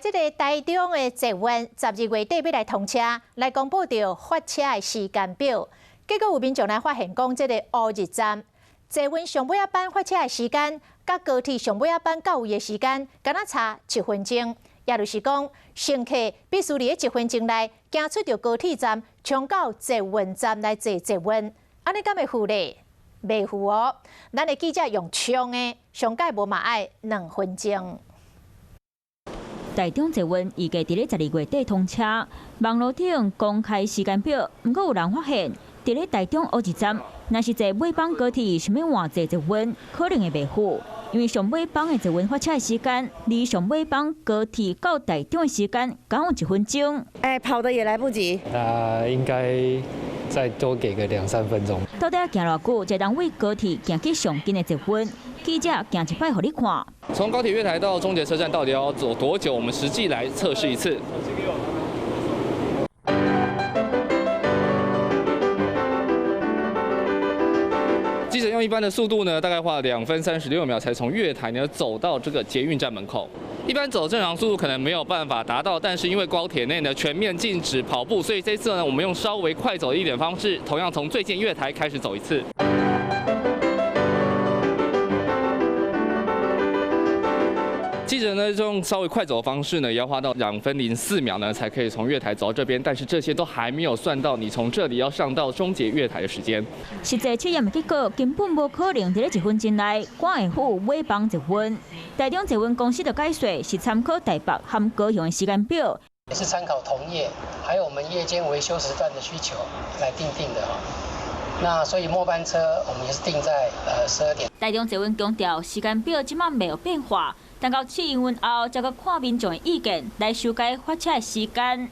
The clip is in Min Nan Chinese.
這个台中的捷運12月底欲來通車，來公布著發車的時間表。結果有民眾來發現講，這个烏日站捷運上尾仔班發車的時間，佮高鐵上尾仔班到位的時間，敢若差一分鐘。也就是講，乘客必須佇咧一分鐘內行出著高鐵站，衝到捷運站來坐捷運，按呢敢會赴咧？袂赴哦。咱的記者用衝的，上蓋無嘛愛2分鐘。台中捷運預計佇咧12月底通車，網路頂公開時間表。毋過有人發現，佇咧台中烏日站，若是坐尾班高鐵，想欲換坐捷運，可能會袂赴，因為上尾班的捷運發車的時間，離上尾班高鐵到台中的時間，剛有一分鐘。哎，跑得也來不及。那應該再多給個兩三分鐘。到底欲行偌久，才通對高鐵行去上近的捷運？記者行一擺予你看。從高鐵月台到終結車站到底要走多久？我們實際來測試一次。記者用一般的速度呢，大概花2分36秒才從月台呢走到這個捷運站門口。一般走正常速度可能沒有辦法達到，但是因為高鐵內呢全面禁止跑步，所以這次呢我們用稍微快走一點方式，同樣從最近月台開始走一次。記者呢，用稍微快走的方式呢，也要花到2分04秒呢，才可以從月台走到這邊。但是這些都還沒有算到你從這裡要上到終結月台的時間。實際測驗的結果根本無可能佇咧一分鐘內趕會赴尾班捷運。台中捷運公司的解說是參考台北和高雄的時間表，也是參考同業，還有我們夜間維修時段的需求來訂定的。那所以末班車我們也是定在12點。台中捷運強調時間表這擺未有變化。等到試營運後，才閣看民眾的意見來修改發車的時間。